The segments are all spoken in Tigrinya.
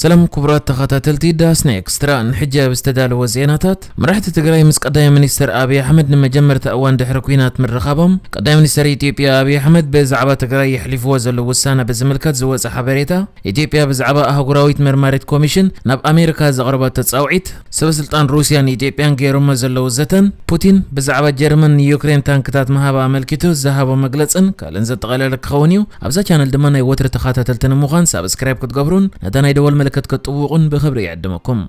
ሰላም ክቡራት ተኸታተልቲ ዳስና ኤክስትራ፣ ንሕጂ ኣብ ዝተዳለወ ዜናታት፣ መራሕቲ ትግራይ ምስ ቀዳማይ ሚኒስትር ኣብይ ኣሕመድ ንመጀመርታ እዋን ድሕሪ ኲናት ምርኻቦም፣ ቀዳማይ ሚኒስትር ኢትዮጵያ ኣብይ ኣሕመድ ብዛዕባ ትግራይ የሕሊፍዎ ዘሎ ውሳነ ብዝምልከት ዝወጸ ሓበሬታ፣ ኢትዮጵያ ብዛዕባ ኣህጉራዊት መርማሪት ኮሚሽን ናብ ኣሜሪካ ዘቕረበቶ ጻውዒት፣ ሰበ ስልጣን ሩስያን ኢትዮጵያን ገይሮሞ ዘለዉ ዘተን፣ ፑቲን ብዛዕባ ጀርመን ንዩክሬን ታንክታት ምሃባ ኣመልኪቱ ዝሃቦ መግለጽን ካልእን ዘጠቓለለ ክኸውን እዩ። ኣብዛ ቻነል ድማ ናይ ወትሪ ተኸታተልቲ ንምዃን ሳብስክራይብ ክትገብሩን ነታ ናይ ደወል ምልክት ክትጥውቑን ብኽብሪ ይዕድመኩም።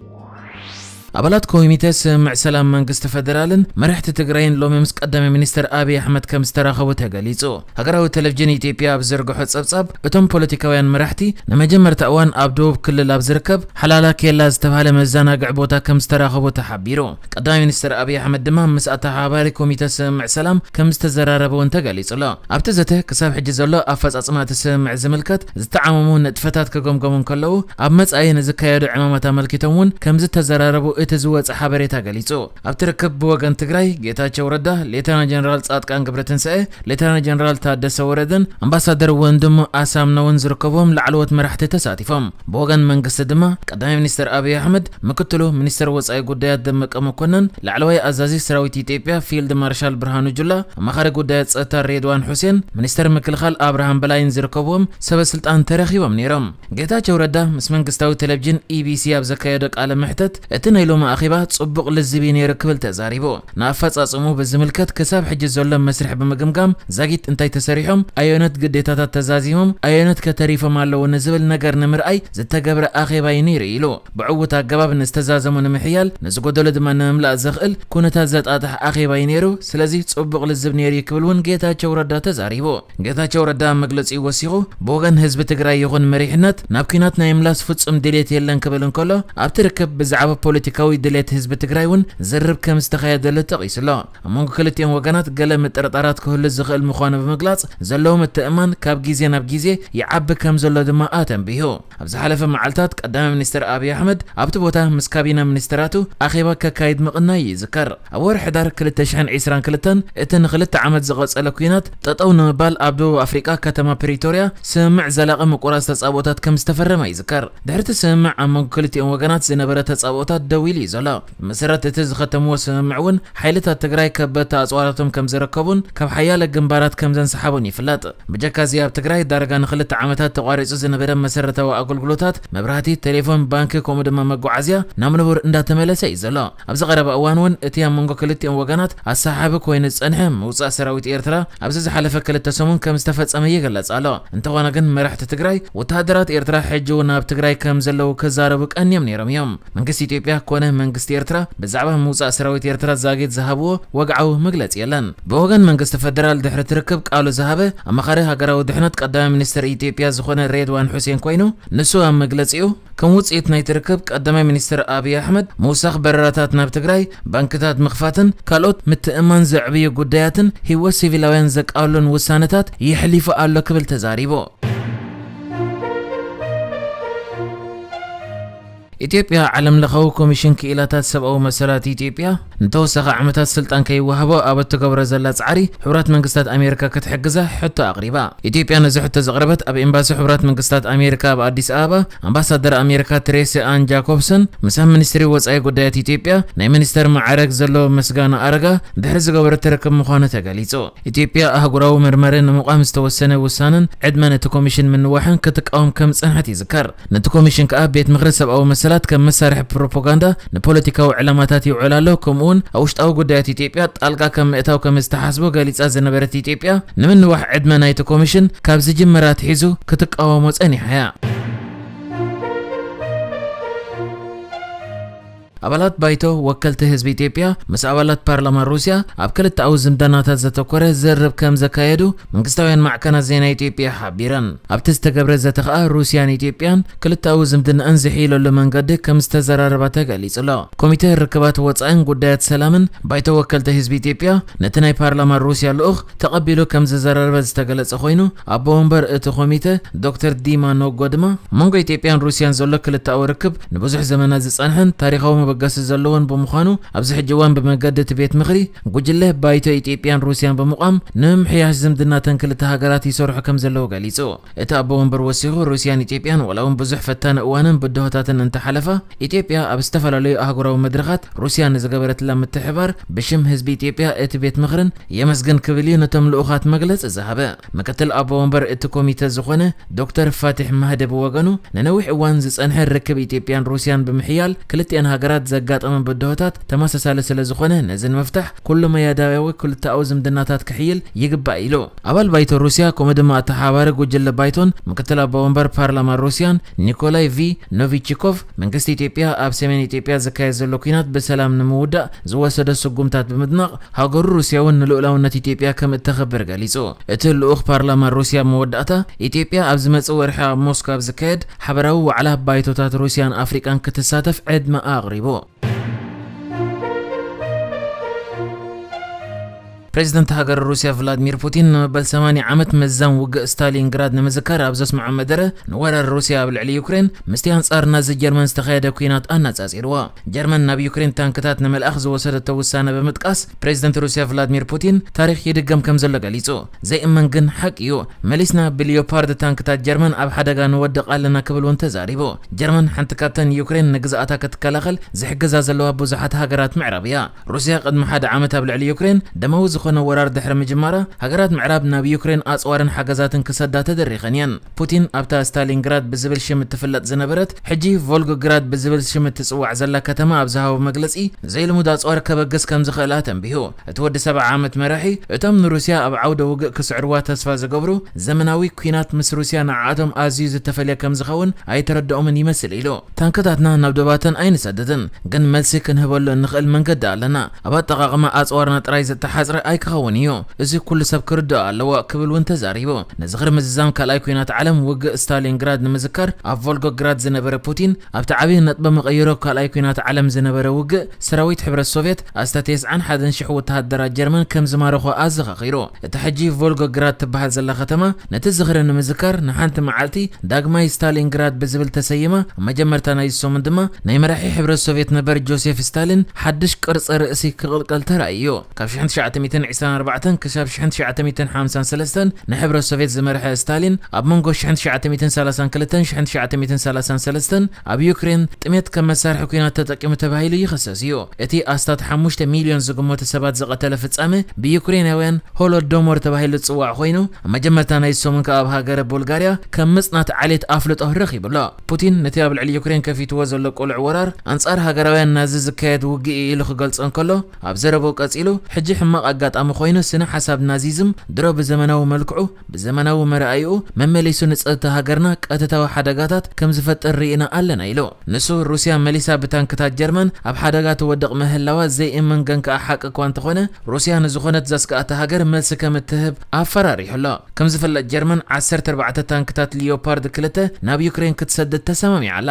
ኣባላት ኮሚተ ስምምዕ ሰላም መንግስቲ ፈደራልን መራሕቲ ትግራይን ሎሚ ምስ ቀዳማይ ሚኒስትር ኣብይ ኣሕመድ ከም ዝተራኸቡ ተገሊጹ። ሃገራዊ ቴሌቪዥን ኢትዮጵያ ኣብ ዘርግሖ ጸብጻብ፣ እቶም ፖለቲካውያን መራሕቲ ንመጀመርታ እዋን ኣብ ደቡብ ክልል ኣብ ዝርከብ ሓላላ ኬላ ዝተባህለ መዘናግዒ ቦታ ከም ዝተራኸቡ ተሓቢሩ። ቀዳማይ ሚኒስትር ኣብይ ኣሕመድ ድማ ምስ ኣተሓባባሪ ኮሚተ ስምምዕ ሰላም ከም ዝተዘራረበ እውን ተገሊጹ ኣሎ። ኣብቲ ዘተ ክሳብ ሕጂ ዘሎ ኣፈጻጽማ እቲ ስምምዕ ዝምልከት ዝተዓመሙ ንጥፈታት ክገምገሙ እንከለዉ፣ ኣብ መጻኢ ንዝካየዱ ዕማማት ኣመልኪቶም እውን ከም ዝተዘራረቡ እቲ ዝወጸ ሓበሬታ ገሊጹ። ኣብቲ ርክብ ብወገን ትግራይ ጌታቸው ረዳ፣ ሌተና ጀነራል ጻድቃን ገብረትንሳኤ፣ ሌተና ጀነራል ታደሰ ወረደን ኣምባሳደር ወንድሙ ኣሳምነውን ዝርከብዎም ላዕለዎት መራሕቲ ተሳቲፎም። ብወገን መንግስቲ ድማ ቀዳማይ ሚኒስትር ኣብይ ኣሕመድ፣ ምክትሉ ሚኒስትር ወጻኢ ጉዳያት ደመቀ መኮነን፣ ላዕለዋይ ኣዛዚ ሰራዊት ኢትዮጵያ ፊልድ ማርሻል ብርሃኑ ጁላ፣ ኣማኻሪ ጉዳያት ጸጥታ ሬድዋን ሑሴን፣ ሚኒስትር ምክልኻል ኣብርሃም በላይን ዝርከብዎም ሰበ ስልጣን ተረኺቦም ነይሮም። ጌታቸው ረዳ ምስ መንግስታዊ ቴሌቪዥን ኢቢሲ ኣብ ዘካየዶ ቃለ መሕተት፣ እቲ ናይ ሎሚ ኣኼባ ጽቡቕ ልዝብ እዩ ነይሩ ክብል ተዛሪቡ። ንኣፈጻጽሙ ብዝምልከት ክሳብ ሕጂ ዘሎ መስርሕ ብምግምጋም፣ ዛጊት እንታይ ተሰሪሖም፣ ኣየኖት ግዴታታት ተዛዚሞም፣ ኣየኖት ከተሪፎም ኣለዉ ንዝብል ነገር ንምርኣይ ዝተገብረ ኣኼባ እዩ ነይሩ ኢሉ። ብዕዉት ኣገባብ ንዝተዛዘሙ ንምሕያል፣ ንዝጎደሎ ድማ ንምምላእ ዘኽእል ኩነታት ዘጣጥሕ ኣኼባ እዩ ነይሩ። ስለዚ ጽቡቕ ልዝብ ነይሩ እዩ ክብል እውን ጌታቸው ረዳ ተዛሪቡ። ጌታቸው ረዳ ኣብ መግለጺኡ ወሲኹ፣ ብወገን ህዝቢ ትግራይ ይኹን መሪሕነት ናብ ኲናት ናይ ምላስ ፍጹም ድሌት የለን ክብል እንከሎ፣ ኣብቲ ርክብ ብዛዕባ ፖለቲካዊ ድሌት ህዝቢ ትግራይ እውን ዝርብ ከም ዝተኻየደሉ ጠቒሱ ኣሎ። ኣብ መንጎ ክልቲኦም ወገናት ገለ ምጥርጣራት ክህሉ ዝኽእል ምዃኑ ብምግላጽ፣ ዘለዎ ምትእምማን ካብ ግዜ ናብ ግዜ ይዓቢ ከም ዘሎ ድማ ኣተንቢሁ። ኣብ ዝሓለፈ መዓልታት ቀዳማይ ሚኒስትር ኣብይ ኣሕመድ ኣብቲ ቦታ ምስ ካቢነ ሚኒስትራቱ ኣኼባ ከካይድ ምቕናዩ ይዝከር። ኣብ ወርሒ ሕዳር ክልተ ሽሕን ዕስራን ክልተን እቲ ንኽልተ ዓመት ዝቐጸለ ኲናት ጠጠው ንምባል ኣብ ደቡብ ኣፍሪቃ ከተማ ፕሪቶርያ ስምምዕ ዘላቒ ምቁራጽ ተጻብኦታት ከም ዝተፈረመ ይዝከር። ድሕሪ እቲ ስምምዕ ኣብ መንጎ ክልቲኦም ወገናት ዝነበረ ተጻብኦታት ደው ኢሉ እዩ ዘሎ። ብመሰረት እቲ ዝኸተምዎ ስምምዕ እውን ሓይልታት ትግራይ ከበድቲ ኣጽዋራቶም ከም ዘረከቡን ካብ ሓያለ ግንባራት ከም ዘንሰሓቡን ይፍለጥ። ብጀካ እዚ ኣብ ትግራይ ዳርጋ ንክልተ ዓመታት ተቋሪጹ ዝነበረ መሰረታዊ ኣገልግሎታት መብራህቲ፣ ቴሌፎን፣ ባንኪ ከምኡ ድማ መጓዓዝያ ናብ ንቡር እንዳተመለሰ እዩ ዘሎ። ኣብዚ ቀረባ እዋን እውን እቲ ኣብ መንጎ ክልቲኦም ወገናት ኣሰሓሓቢ ኮይኑ ዝጸንሐ ምውጻእ ሰራዊት ኤርትራ ኣብዚ ዝሓለፈ ክልተ ሰሙን ከም ዝተፈጸመ ይግለጽ ኣሎ። እንተኾነ ግን መራሕቲ ትግራይ ወተሃደራት ኤርትራ ሕጂ እውን ኣብ ትግራይ ከም ዘለዉ ክዛረቡ ቀንዮም ነይሮም እዮም። መንግስቲ ኢትዮጵያ ኮነ መንግስቲ ኤርትራ ብዛዕባ ምውጻእ ሰራዊት ኤርትራ ዛጊት ዝሃብዎ ወግዓዊ መግለጺ የለን። ብወገን መንግስቲ ፈደራል ድሕሪ እቲ ርክብ ቃሉ ዝሃበ ኣማኻሪ ሃገራዊ ድሕነት ቀዳማይ ሚኒስትር ኢትዮጵያ ዝኾነ ሬድዋን ሑሴን ኮይኑ፣ ንሱ ኣብ መግለጺኡ ከም ውጽኢት ናይቲ ርክብ ቀዳማይ ሚኒስትር ኣብይ ኣሕመድ ምውሳኽ በረራታት ናብ ትግራይ፣ ባንክታት ምኽፋትን ካልኦት ምትእምማን ዘዕብዩ ጉዳያትን ህይወት ሲቪላውያን ዘቃልሉን ውሳነታት የሕሊፉ ኣሎ ክብል ተዛሪቡ። ኢትዮጵያ ዓለም ለኻዊ ኮሚሽን ክኢላታት ሰብኣዊ መሰላት ኢትዮጵያ ንተወሳኺ ዓመታት ስልጣን ከይወሃቦ ኣብ እትገብሮ ዘላ ጻዕሪ፣ ሕቡራት መንግስታት ኣሜሪካ ክትሕግዛ ሕቶ ኣቕሪባ። ኢትዮጵያ ነዚ ሕቶ ዘቕረበት ኣብ ኤምባሲ ሕቡራት መንግስታት ኣሜሪካ ኣብ ኣዲስ ኣበባ ኣምባሳደር ኣሜሪካ ትሬሲ ኣን ጃኮብሰን ምስ ኣብ ሚኒስትሪ ወጻኢ ጉዳያት ኢትዮጵያ ናይ ሚኒስተር ማዕረግ ዘሎ ምስጋና ኣረጋ ድሕሪ ዝገበረቶ ርክብ ምዃኑ ተገሊጹ። ኢትዮጵያ ኣህጉራዊ መርመሪ ንምቋም ዝተወሰነ ውሳነን ዕድመ ነቲ ኮሚሽን ምንዋሕን ክትቃወም ከም ዝጸንሐት ይዝከር። ነቲ ኮሚሽን ከኣ ቤት ምኽሪ ሰብኣዊ መሰላት ከም መሳርሒ ፕሮፓጋንዳ ንፖለቲካዊ ዕላማታት ይውዕል ኣሎ፣ ከምኡውን ኣብ ውሽጣዊ ጉዳያት ኢትዮጵያ ጣልቃ ከም ምእታው ከም ዝተሓስቦ ገሊጻ ዝነበረት ኢትዮጵያ፣ ንምንዋሕ ዕድመ ናይቲ ኮሚሽን ካብ ዝጅምር ኣትሒዙ ክትቃወሞ ጸኒሓ እያ። ኣባላት ባይቶ ወከልቲ ህዝቢ ኢትዮጵያ ምስ ኣባላት ፓርላማ ሩስያ ኣብ ክልተኣዊ ዝምድናታት ዘተኮረ ዝርርብ ከም ዘካየዱ መንግስታውያን ማዕከናት ዜና ኢትዮጵያ ሓቢረን። ኣብቲ ዝተገብረ ዘተ ከኣ ሩስያን ኢትዮጵያን ክልተኣዊ ዝምድናኣን ዝሕይለሉ መንገዲ ከም ዝተዘራረባ ተገሊጹ ኣሎ። ኮሚተ ርክባት ወጻኢን ጉዳያት ሰላምን ባይቶ ወከልቲ ህዝቢ ኢትዮጵያ ነቲ ናይ ፓርላማ ሩስያ ልኡኽ ተቐቢሉ ከም ዘዘራረበ ዝተገለጸ ኮይኑ፣ ኣቦ ወንበር እቲ ኮሚተ ዶክተር ዲማ ኖጎ ድማ፣ ኣብ መንጎ ኢትዮጵያን ሩስያን ዘሎ ክልተኣዊ ርክብ ንብዙሕ ዘመናት ዝጸንሐን ታሪኻዊ መበገሲ ዘለዎን ብምዃኑ፣ ኣብዚ ሕጂ እዋን ብመገዲ እቲ ቤት ምኽሪ፣ ጉጅለ ባይቶ ኢትዮጵያን ሩስያን ብምቋም ንምምሕያሽ ዝምድናተን ክልተ ሃገራት ይሰርሑ ከም ዘለዉ ገሊጹ። እቲ ኣቦ ወንበር ወሲኹ፣ ሩስያን ኢትዮጵያን ዋላ እውን ብዙሕ ፈታኒ እዋንን ብድሆታትን እንተሓለፋ፣ ኢትዮጵያ ኣብ ዝተፈላለዩ ኣህጉራዊ መድረኻት ሩስያ ንዝገበረትላ ምትሕባር ብሽም ህዝቢ ኢትዮጵያ፣ እቲ ቤት ምኽርን የመስግን ክብል እዩ ነቶም ልኡኻት መግለጺ ዝሃበ። ምክትል ኣቦ ወንበር እቲ ኮሚተ ዝኾነ ዶክተር ፋቲሕ ማህደ ብወገኑ፣ ንነዊሕ እዋን ዝጸንሐ ርክብ ኢትዮጵያን ሩስያን ብምሕያል፣ ክልቲኣን ሃገራት ዘጋጠመ ብድሆታት ተመሳሳሊ ስለ ዝኾነ፣ ነዚ ንምፍታሕ ኩሉ መያዳያዊ ክልተኣዊ ዝምድናታት ክሕይል ይግባእ ኢሉ። ኣባል ባይቶ ሩስያ፣ ከምኡ ድማ ኣተሓባባሪ ጉጅለ ባይቶን ምክትል ኣቦ ወንበር ፓርላማ ሩስያን ኒኮላይ ቪ ኖቪቺኮቭ፣ መንግስቲ ኢትዮጵያ ኣብ ሰሜን ኢትዮጵያ ዝካየድ ዘሎ ኲናት ብሰላም ንምውዳእ ዝወሰዶ ስጉምታት ብምድናቕ፣ ሃገሩ ሩስያ እውን ንልኡላውነት ኢትዮጵያ ከም እተኽብር ገሊጹ። እቲ ልኡኽ ፓርላማ ሩስያ መወዳእታ፣ ኢትዮጵያ ኣብ ዝመጽእ ወርሒ ኣብ ሞስኮ ኣብ ዝካየድ ሓበራዊ ዋዕላ ባይቶታት ሩስያን ኣፍሪቃን ክትሳተፍ ዕድመ ኣቕሪቡ። ፕሬዚደንት ሃገር ሩስያ ቭላድሚር ፑቲን ንመበል ሰማንያ ዓመት መዛን ውግእ ስታሊንግራድ ንምዝካር ኣብ ዘስምዖ መደረ፣ ንወራር ሩስያ ኣብ ልዕሊ ዩክሬን ምስቲ ኣንጻር ናዚ ጀርመን ዝተኻየደ ኲናት ኣነጻጺርዎ። ጀርመን ናብ ዩክሬን ታንክታት ንምልኣኽ ዝወሰደቶ ውሳነ ብምጥቃስ፣ ፕሬዚደንት ሩስያ ቭላድሚር ፑቲን፣ ታሪኽ ይድገም ከም ዘሎ ገሊጹ። ዘይእመን ግን ሓቂ እዩ። መሊስና ብሊዮፓርድ ታንክታት ጀርመን ኣብ ሓደጋ ንወድቕ ኣለና ክብል እውን ተዛሪቡ። ጀርመን ሓንቲ ካብተን ዩክሬን ንግዝኣታ ክትከላኸል ዝሕግዛ ዘለዋ ብዙሓት ሃገራት ምዕራብ እያ። ሩስያ ቅድሚ ሓደ ዓመት ኣብ ልዕሊ ዩክሬን ደማዊ ዝኾነ ወራር ድሕሪ ምጅማራ፣ ሃገራት ምዕራብ ናብ ዩክሬን ኣጽዋርን ሓገዛትን ክሰዳ ተደሪኸን እየን። ፑቲን ኣብታ ስታሊንግራድ ብዝብል ሽም እትፍለጥ ዝነበረት፣ ሕጂ ቮልጎግራድ ብዝብል ሽም እትጽዋዕ ዘላ ከተማ ኣብ ዝሃቦ መግለጺ፣ ዘይልሙድ ኣጽዋር ከበግስ ከም ዝኽእል ኣተንቢሁ። እቲ ወዲ ሰብዓ ዓመት መራሒ፣ እቶም ንሩስያ ኣብ ዓውደ ውግእ ክስዕርዋ ተስፋ ዝገብሩ፣ ዘመናዊ ኲናት ምስ ሩስያ ንዓኣቶም ኣዝዩ ዝተፈልየ ከም ዝኸውን ኣይተረድኦምን ይመስል ኢሉ። ታንክታትና ናብ ዶባተን ኣይንሰድድን፣ ግን መልሲ ክንህበሉ እንኽእል መንገዲ ኣለና። ኣብ ኣጠቓቕማ ኣጽዋርና ጥራይ ዝተሓጽረ ኣይክኸውን እዩ። እዚ ኩሉ ሰብ ክርድኦ ኣለዎ ክብል እውን ተዛሪቡ። ንዝኽሪ ምዝዛም ካልኣይ ኲናት ዓለም ውግእ ስታሊንግራድ ንምዝካር ኣብ ቮልጎግራድ ዝነበረ ፑቲን፣ ኣብቲ ዓብዪ ነጥቢ መቐይሮ ካልኣይ ኲናት ዓለም ዝነበረ ውግእ ሰራዊት ሕብረት ሶቭየት ኣስታት ተስዓን ሓደን ሽሕ ወተሃደራት ጀርመን ከም ዝማረኾ ኣዘኻኺሩ። እታ ሕጂ ቮልጎግራድ ትበሃል ዘላ ከተማ ነቲ ዝኽሪ ንምዝካር ንሓንቲ መዓልቲ ዳግማይ ስታሊንግራድ ብዝብል ተሰይማ፣ ኣብ መጀመርታ ናይዚ ሰሙን ድማ ናይ መራሒ ሕብረት ሶቭየት ነበር ጆሴፍ ስታሊን ሓድሽ ቅርጺ ርእሲ ክቕልቀል ተራእዩ። ካብ ሽሕን ትሽዓተ ሚእትን ዕስራን ኣርባዕተን ክሳብ ሽሕን ትሽዓተ ሚእትን ሓምሳን ሰለስተን ንሕብረት ሶቭየት ዝመርሐ ስታሊን፣ ኣብ መንጎ ሽሕን ትሽዓተ ሚእትን ሰላሳን ክልተን ሽሕን ትሽዓተ ሚእትን ሰላሳን ሰለስተን ኣብ ዩክሬን ጥሜት ከም መሳርሒ ኲናት ተጠቂሙ ተባሂሉ ይኽሰስ እዩ። እቲ ኣስታት ሓሙሽተ ሚልዮን ዝግመቱ ሰባት ዝቐተለ ፍጻመ፣ ብዩክሬናውያን ሆሎዶሞር ተባሂሉ ዝጽዋዕ ኮይኑ፣ ኣብ መጀመርታ ናይ ሰሙን ከኣ ኣብ ሃገረ ቡልጋርያ ከም ምጽናት ዓሌት ኣፍልጦ ረኺቡ ኣሎ። ፑቲን ነቲ ኣብ ልዕሊ ዩክሬን ከፊትዎ ዘሎ ቅሉዕ ወራር ኣንጻር ሃገራውያን ናዚ ዝካየድ ውግእ እዩ ኢሉ ክገልጾ እንከሎ፣ ኣብ ዘረባኡ ቀጺሉ፣ ሕጂ ሕማቕ ኣጋጣሚ ኮይኑ፣ ስነ ሓሳብ ናዚዝም ድሮ ብዘመናዊ መልክዑ፣ ብዘመናዊ መርኣይኡ መመሊሱ ንጸጥታ ሃገርና ቀጥታዊ ሓደጋታት ከም ዝፈጥር ርኢና ኣለና ኢሉ። ንሱ፣ ሩስያ መሊሳ ብታንክታት ጀርመን ኣብ ሓደጋ ትወድቕ ምህላዋ ዘይእመን ግን ከኣ ሓቂ እኳ እንተኾነ፣ ሩስያ ንዝኾነት ዘስግኣታ ሃገር መልሲ ከም እትህብ ኣፈራሪሑ ኣሎ። ከም ዝፍለጥ፣ ጀርመን ዓሰርተ ኣርባዕተ ታንክታት ሊዮፓርድ ክልተ ናብ ዩክሬን ክትሰድድ ተሰማሚዓ ኣላ።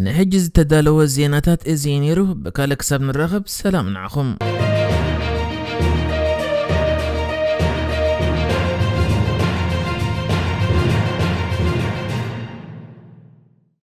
ንሕጂ ዝተዳለወ ዜናታት እዚ እዩ ነይሩ። ብካልእ ክሳብ ንራኸብ፣ ሰላም ንዓኹም።